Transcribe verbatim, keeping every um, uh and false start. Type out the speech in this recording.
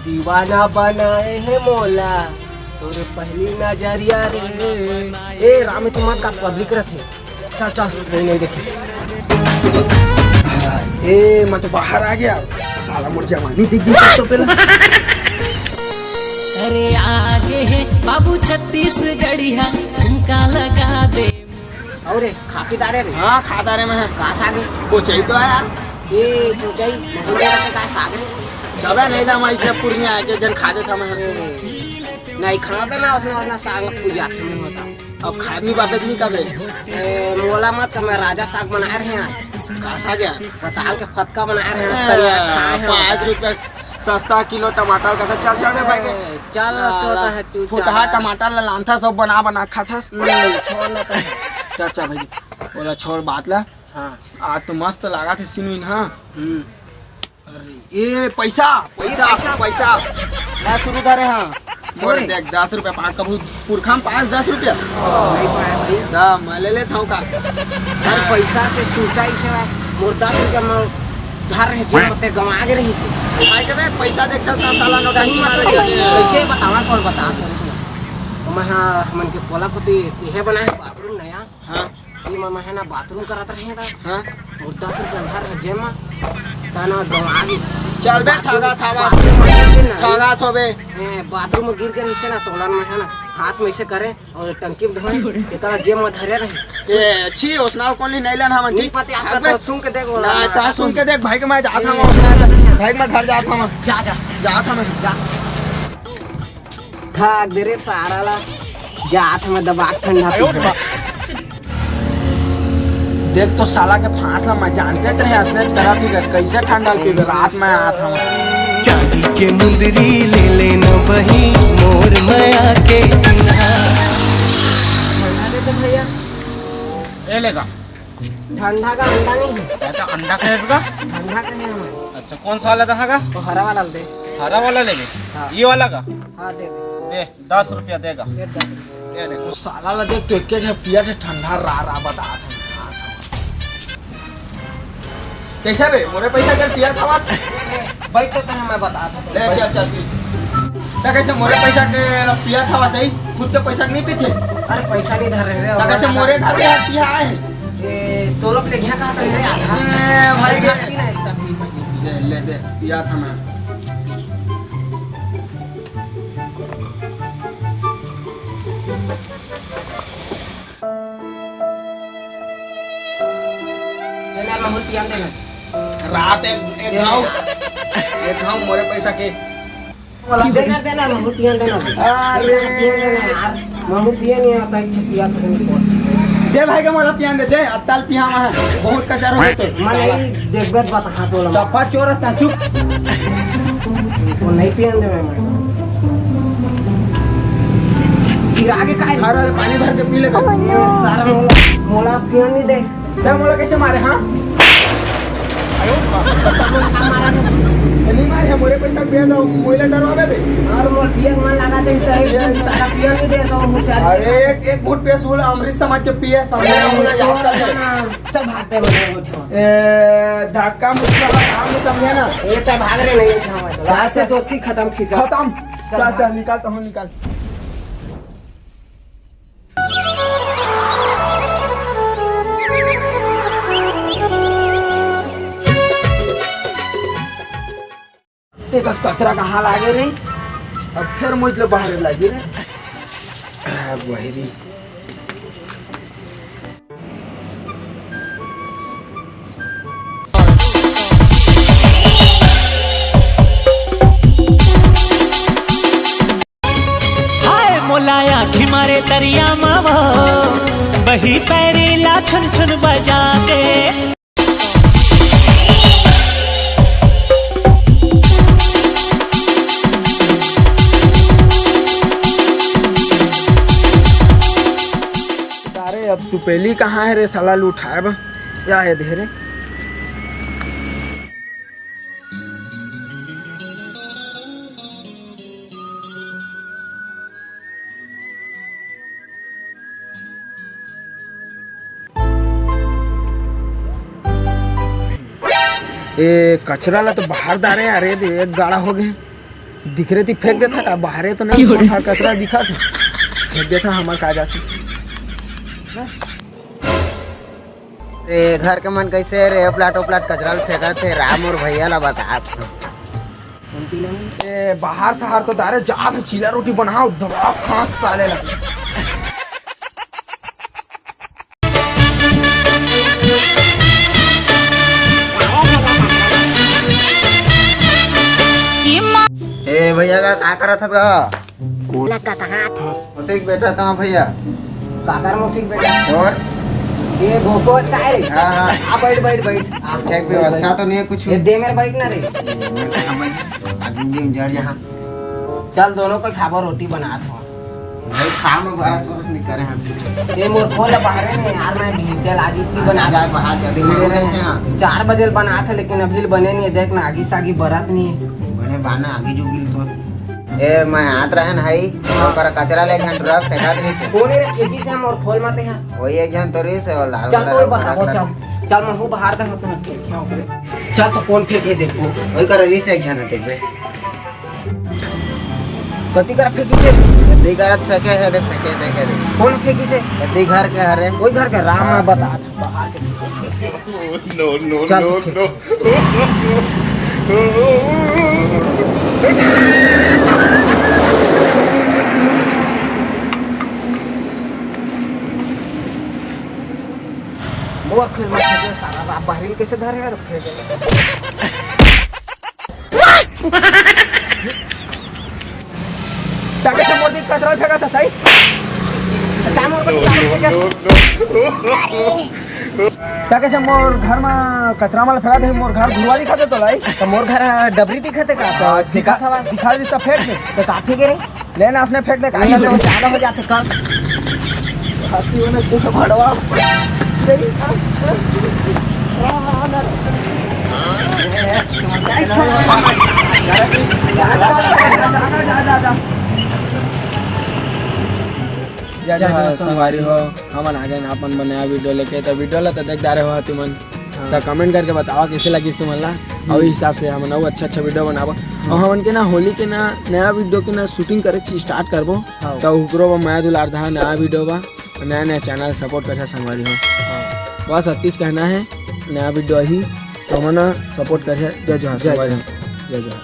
दीवाना बनाए हे मोला तोरे पहली नजरिया रे। ए राम, तू मत का, पब्लिक रथे। चल चल, नहीं नहीं देखी। ए, मैं तो बाहर आ गया। साला मोर जवानी दिख गई तो पहला। अरे आगे है बाबू छत्तीसगढ़िया, ठुमका लगा दे। अरे खाकी दारे रे। हाँ, खा दारे में है। का साग है? कोचई तो है यार। ए कोचई, महुआ का का साग है? जबे नहीं था मैं इसे पूर्णिया आके जन खा देता मैं। ए, नहीं खाते ना, उसने अपना साग फूल जाते नहीं होता। अब खाबी बाबे नहीं कबे। ए, मोला मत कह, मैं राजा साग बना रहे हैं आज। का साग है? पताल के फतका बना रहे हैं, ए, तनिया खाए हैं पाँच बता। रुपया सस्ता किलो टमाटर का था। चल चल बे भाई के। ए, चल तो साला, है तू फुटहा चल। टमाटर ला लानथा सब बना बना खाथस। हम्म, छोड़ ना तो। चल चल भाई, बोला छोड़ बात ला। हाँ। आज तो मस्त लागा थे सीन वीन, हाँ। हम्म। अरे, ए, पैसा, पैसा, पैसा, पैसा। मैं शुरू करे, हाँ। मोर अरे। देख, दस रुपया पाँच कभू पुरखा में पाँच, दस रुपया। नहीं पाया भाई। दा, मैं ले लेता हूँ का। यार, पैसा के सुरता ही से भाई। मोर दस रुपया में धर रहे जेब में, ते गंवा के रही से। भाई के बे, पैसा देखता था साला नोट सही मारे मतलब गया। कैसे बतावा, कौन बता? तो मैं हाँ, हमन के कोला कोती यह बना है बाथरूम नया। हाँ। ये मामा है ना, बाथरूम करत रहे था। हाँ। और दस रुपया धर रहे जेब में, तना गंवा गिस। चल बे, बाथरूम, ठगा थावा। बाथरूम में गिर के ना। ठगा थो बे। ए, बाथरूम में गिर के नीचे ना, तोलन में है ना, हाथ में ऐसे करे और टंकी में धोए, एकरा जेब में धरे रहे। ए, छी, ओसना कौन ली नहीं लेना हमन, छी। नहीं पता आपका अबे। तो सुन के देख, बोला ना, ना, ता सुन के देख, भाई के मैं जात ए, हूँ, ना, ना, ना। भाई के मैं घर जात हूँ। जा, जा। जात हूँ मैं। जा। भाग दे रे सारा ला, जात में दबा के ठंडा पी। देख तो साला के फांस ला, मैं जानते रहे असनेच करा थी, कैसे ठंडा पीबे, रात में आत हूँ। चांदी के मुंदरी ले लेना बही, मोर मया के चिन्हा। ठंडा दे दे भैया। ए लेगा। ठंडा का अंडा नहीं है। अच्छा, अंडा का है इसका? ठंडा का है हमारे। अच्छा, कौन सा वाला दहागा? तो हरा वाला दे। हरा वाला लेबे? हाँ। ये वाला का? हाँ, दे दे। दे, दस रुपया देगा। ये दस रुपया। ये ले। वो साला ला देख तो, एक झन पिया से ठंडा रा रा बता। कैसे बे, मोरे पैसा कर पिया था बात? बैठ तो, तो मैं बता था। ले, चल, चल, चल। त कैसे मोरे पैसा के पिया था सही, खुद के पैसा के नहीं पीते? अरे, पैसा नहीं धर रहे रे, त कैसे मोरे घर के हाथ पिया है? ए, तोरो पे ले गया कहा था रे, आधा। ए, भाई, घर पीना है, तब पी, पी, पी। दे, ले, दे, पिया था मैं। देना, महूल पिया देना। रात एक, एक घाव, एक घाव मोरे पैसा के। देना, देना, महूल पिया देना। अरे। पिया देना यार, महूल पिया नहीं आता, एक छपिया था तुमको। दे भाई का मोला पिया दे, दे, अब ताल पिया वहाँ, बहुत कचर हो तो। मैं नहीं, देख बात, बात हाथ वाला। सफा चोर था, चुप। वो नहीं पियन दे मैं। फिर आगे काय? अरे, अरे, पानी भर के पी ले बे। ये सारा मोला, मोला पियन नहीं दे। तब मोला कैसे मारे, हाँ? ये नहीं मारे, मोरे पैसा पिया दो, मोला डरवावे बे। और मोर पियन मन लगा दे, सही ये सारा पियन नहीं दे, तो मुझे अरे, एक, एक घूंट पिया, सूल अमृत समझ के पिया, समझे ना, मोला याद कर ले। चल भागते हैं, उठो। ए, धक्का मुक्का का काम नहीं समझे ना। ये तो भाग रहे नहीं, उठा हुआ है। आज से दोस्ती खत्म, खिसा। खत्म। चल, चल, चल, निकाल तो हूँ, निकाल। ते कस कचरा कहाँ लागे रे? अब फिर मुझ ले बाहर लागे रे। आ, बहिरी। हाय मोला आँखी मारे तरिया मावा, बही पैरी ला छुन छुन बजा के। अरे अब सुपेली कहाँ है रे साला, लुटाए बा या है धीरे। ए, कचरा ला तो बाहर डारे, अरे दे, एक गाड़ा हो गए। दिख रहे थी, फेंक देता का? बाहरे तो नहीं, मोटा कचरा दिखा था, फेंक देता, हमर का जाती। ए, घर के मन कैसे रे? प्लाट प्लाट कचरा ल फेंकत हे, राम और भैया ला बतात। ए, बाहर शहर तो दारे जात हे, चीला रोटी बनाओ, दबा खास साले ला। ए भैया का, का करत हस गा? लगा कहाँ थस? मौसी के बेटा था भैया। काकर मौसी के बेटा? और? ये गोको स्टाइल। हाँ, हाँ। आ, बैठ, बैठ, बैठ। आप ठीक व्यवस्था तो नहीं है कुछ? ये दे मेरे बैठ ना रे। आदमी दिन जड़ जहाँ। चल, दोनों को खाबो, रोटी बनात हो। भाई, काम में बरस बरस नहीं करे हम। ये मोर खोल बाहर है नहीं यार, मैं भी चल आज इतनी बना जाए बाहर जल्दी, मांगू नहीं है। चार बजे बना था, लेकिन अभी बने नहीं है। देख ना, आगी सागी बरत नहीं है। बने बाना आगी जुगिल तो। ए, मैं आत रहे न हई, ओकर कचरा ले घन रख फेंका दे से। कोने रे फेंकी से हम और खोल माते हैं। वही एक जन तो रही से, वो लाल चल, कलर तोर वाला बता, वो खड़ा। चल। चल, मैं हूँ बाहर दे, होते हैं, फेंक, क्या हो गया? चल, तो कौन फेंके देखो। वही कर रही से एक जन देखबे। कति कर फेंकी से? कति करत फेंके है, दे फेंके, देखे दे। कौन फेंकी से? कति घर के हरे? कोई घर के, राम हाँ। बता। बाहर के। No, no, चल, no, तू no। मोर खेल में खेले सारा रात बाहरी कैसे धरे यार, फेंके। ताके से मोर दी कचरा फेंका था सही। ताके से मोर घर में कचरा माल फेंका था, मोर घर धुआ दिखा दे तो लाई। तो मोर घर डबरी दिखा दे का? तो हाँ, दिखा दिखा, था बस। दिखा दी तो फेंक दे। तो काफी के रे? लेना उसने फेंक दे, काहे ले लो, ज्यादा हो जाते कल। हाथी होने को भड़वा। जा, जा, जा, संगवारी हो, हमन आ गए ना अपन नया वीडियो लेके। तो वीडियो ला तो देख डारे हो तुमन, हाँ। तो कमेंट करके बताओ कैसे लगिस तुमन ला। हम्म। और हिसाब से हमन अउ अच्छा अच्छा वीडियो बनाबो। हाँ। और हमन के ना होली के ना नया वीडियो के ना शूटिंग करे के स्टार्ट करबो। हाँ। तो ओकरो बा मया दुलार धा नया वीडियो बा, नया नया चैनल सपोर्ट करसा संगवारी हो। हाँ। बस अतिच कहना है, नया वीडियो ही तो हमन सपोर्ट करसा। जय जोहार जय संगवारी हो। जोहार। जय जोहार।